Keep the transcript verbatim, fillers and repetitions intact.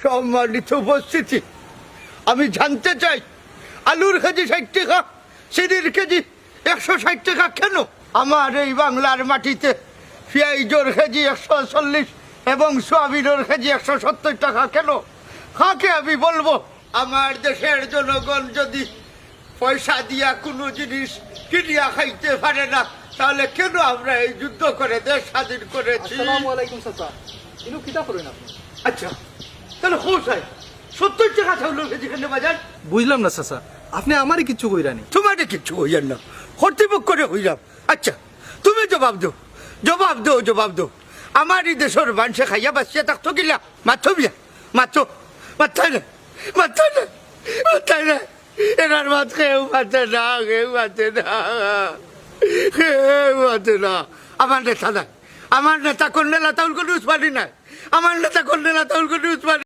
সম্মানিত উপস্থিতি, আমি জানতে চাই, আলুর কেজি ষাইট টেকা, চিনির কেজি একশো ষাইট টেকা কেন? আমার এই বাংলার মাটিতে পিয়াইজর কেজি একশো চল্লিশ এবং সোয়াবিনর কেজি একশো সত্তইর টেকা কেন? কাকে আমি বলবো? আমার দেশের জনগণ যদি পয়সা দিয়া কুনু জিনিস কিনিয়া খাইতে পারে না, তাহলে কেন আমরা এই যুদ্ধ করে দেশ স্বাধীন করেছি? আসসালামু আলাইকুম চাচা, ইনো কিতা করইন আপনে? আচ্ছা, তাহলে কও চাই, সত্তইর টেকা চাউলর কেজি কেনে বাজান? বুঝলাম না চাচা, আপনে আমারে কিচ্ছু কইরা নি? তুমারে কিচ্ছু কইয়ার না, কর্তৃপক্ষরে কইরাম। আচ্ছা, তুমি জবাব দেও, জবাব দেও, জবাব দেও। আমার ই দেশর মানষে খাইয়া বাঁচিয়া থাকতো কিলা? মাতো মিয়া, মাতো, মাততায় না, মাততায় না, মাততায় না। এরার মাত কেউ মাতে না, কেউ মাতে না, কেউ মাতে না। আমার নেতা নাই, আমার নেতা কর্নেল আতাউল কবীর উসমানী নাই, আমার নেতা কর্নেল আতাউল কবীর উসমানী।